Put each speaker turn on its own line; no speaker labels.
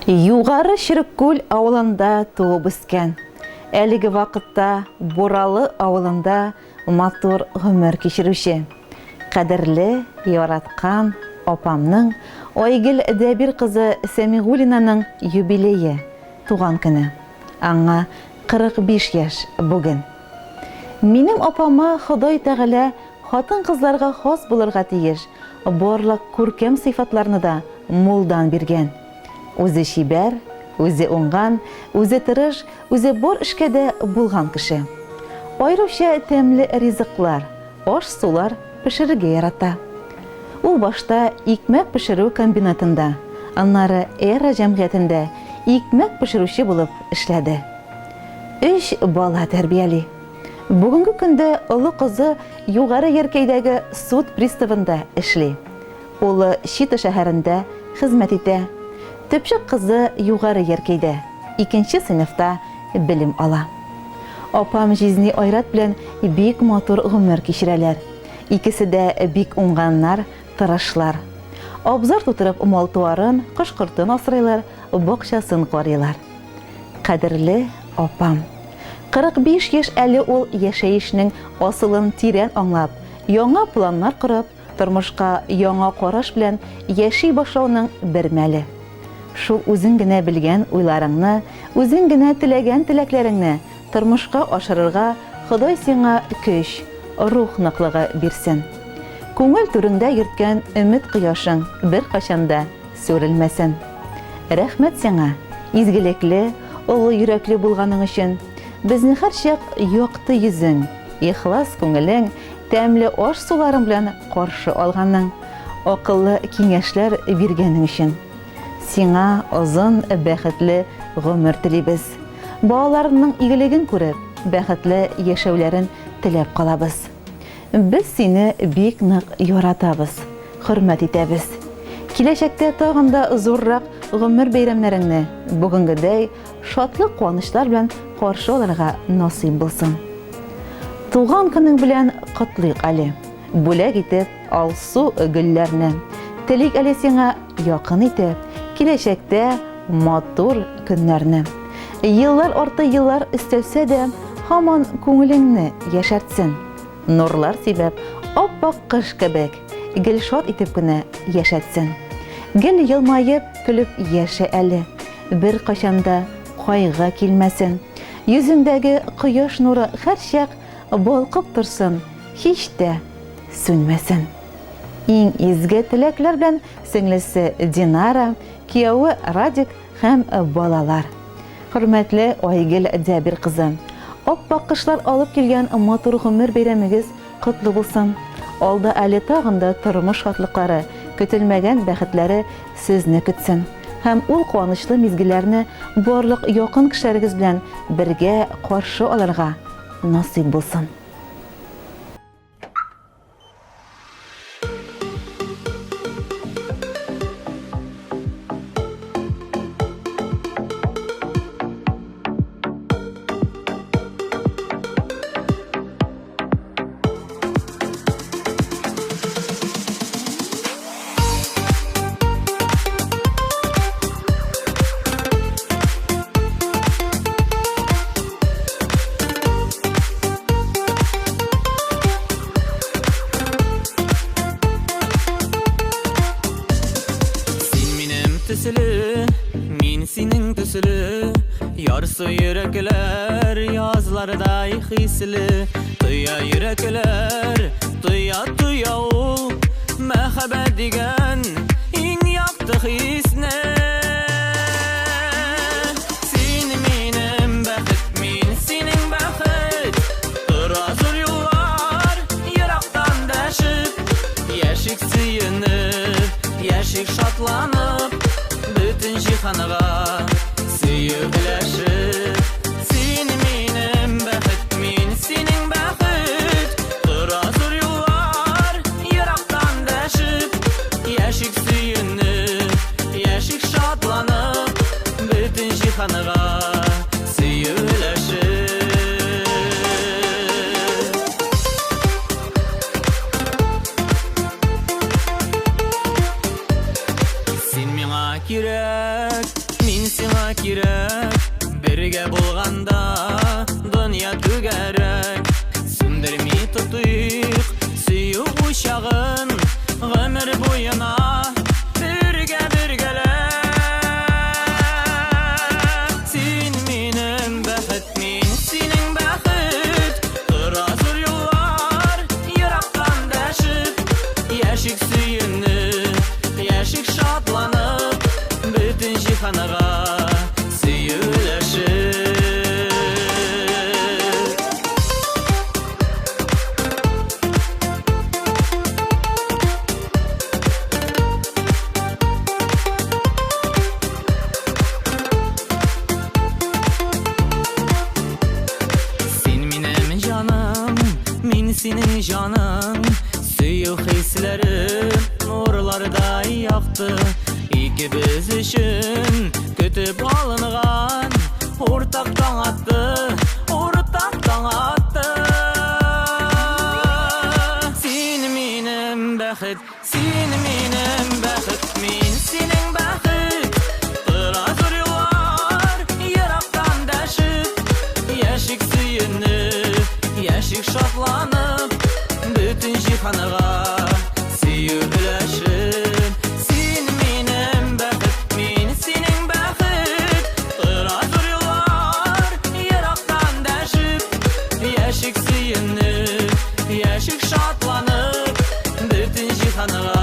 Югары Череккүл авылында туып үскән. Әлеге вакытта Буралы авылында матур гомер кичерүче, кадерле, яраткан апамның, Айгөл Дәбир кызы Сәмигуллинаның юбилее, туган көне. Аңа 45 яшь бүген. Минем апама Ходай Тәгалә хатын-кызларга хас булырга тиеш барлык күркәм сыйфатларны да мулдан биргән. Үзе чибәр, үзе уңган, үзе тырыш, үзе бар эшкә дә булган кеше. Аеруча тәмле ризыклар, аш-сулар пешерергә ярата. Ул башта икмәк пешерү комбинатында, аннары Эра җәмгыятендә икмәк пешерүче булып эшләде. Өч бала тәрбияли. Бүгенге көндә олы кызы Югары Яркәйдәге суд приставында эшли. Улы Чита шәһәрендә хезмәт итә. Төпчек кызы Югары Яркәйдә, икенче сыйныфта белем ала. Апам җизни Айрат белән бик матур гомер кичерәләр. Икесе дә бик уңганнар, тырышлар. Абзар тутырып мал-туарын, кош-кортын асрыйлар, бакчасын карыйлар. Кадерле апам! 45 яшь әле ул яшәешнең асылын тирән аңлап, яңа планнар корып, тормышка яңа караш белән яши башлауның бер мәле. Шул үзең генә белгән уйларыңны, үзең генә теләгән теләкләреңне тормышка ашырырга Ходай сиңа көч, рух ныклыгы бирсен. Күңел түреңдә йөрткән өмет кояшың беркайчан да сүрелмәсен. Рәхмәт сиңа, изгелекле, олы йөрәкле булганың өчен. Безне һәрчак якты йөзең, ихлас күңелең, Тәмле аш-суларың белән каршы алганың, акыллы киңәшләр биргәнең өчен. Сиңа озын, бәхетле гомер телибез. Балаларыңның игелеген күреп, бәхетле яшәүләрен теләп калабыз. Без сине бик нык яратабыз, хөрмәт итәбез. Киләчәктә тагын да зуррак гомер бәйрәмнәреңне бүгенгедәй шатлык-куанычлар белән каршы алырга насыйп булсын. Туган көнең белән котлыйк әле, бүләк итеп алсу гөлләрне. Телик әле сиңа якын итеп, киләчәктә матур көннәрне. Еллар арты еллар өстәлсә дә, һаман күңелеңне яшәртсен. Нурлар сибеп, ап-ак кыш кебек, гел шат итеп кенә яшәтсен. Гел елмаеп, көлеп яшә әле. Беркайчан да кайгы килмәсен. Йөзеңдәге кояш нуры һәрчак балкып торсын, һич тә сүнмәсен. Иң изге теләкләр белән сеңлесе Динара, кияве Радик һәм балалар. Хөрмәтле Айгөл Дәбир кызы! Ап-ак кышлар алып килгән матур гомер бәйрәмегез котлы булсын! Алда әле тагын да тормыш шатлыклары, көтелмәгән бәхетләре сезне көтсен һәм ул куанычлы мизгелләрне барлык якын кешеләрегез белән бергә каршы алырга насыйп булсын.
Син минем төсле, мин синең төсле, Ярсу йөрәкләр язлардай хисле, Тоя йөрәкләр, тоя, тоя ул Мәхәббәт дигән иң якты хисне. Син минем бәхет, мин синең бәхет, Тора зур юллар ерактан дәшеп, Яшик сөенеп, яшик шатланып, Бөтен җиһанга сөю өләшеп. Син минем бәхет, мин синең бәхет, Тора зур юллар ерактан дәшеп, Яшик сөенеп, яшик шатланып, Бөтен җиһанга сөю өләшеп. Син миңа кирәк, мин миңа кирәк. Бергә булганда дөнья түгәрәк. Сүндерми тотыйк сөю учагын, гомер буена бергә бергәләп. Син минем бәхет, мин синең бәхет. Тора зур юллар ерактан дәшеп. Яшик сөенеп, яшик шатланып, бөтен җиһанга сөю өләшеп. Син минем җаным, мин синең җаның. Сөю хисләре нурлардай якты. Икебез өчен көтеп алынган уртак таң атты, уртак таң атты. Син минем бәхет, син минем бәхет, мин синең бәхет. Тора зур юллар ерактан дәшеп, яшик сөенеп, яшик шатланып, бөтен җиһанга сөю өләшеп. Син минем бәхет, мин синең бәхет. Тора зур юллар ерактан дәшеп, яшик сөенеп, яшик шатланып, бөтен җиһанга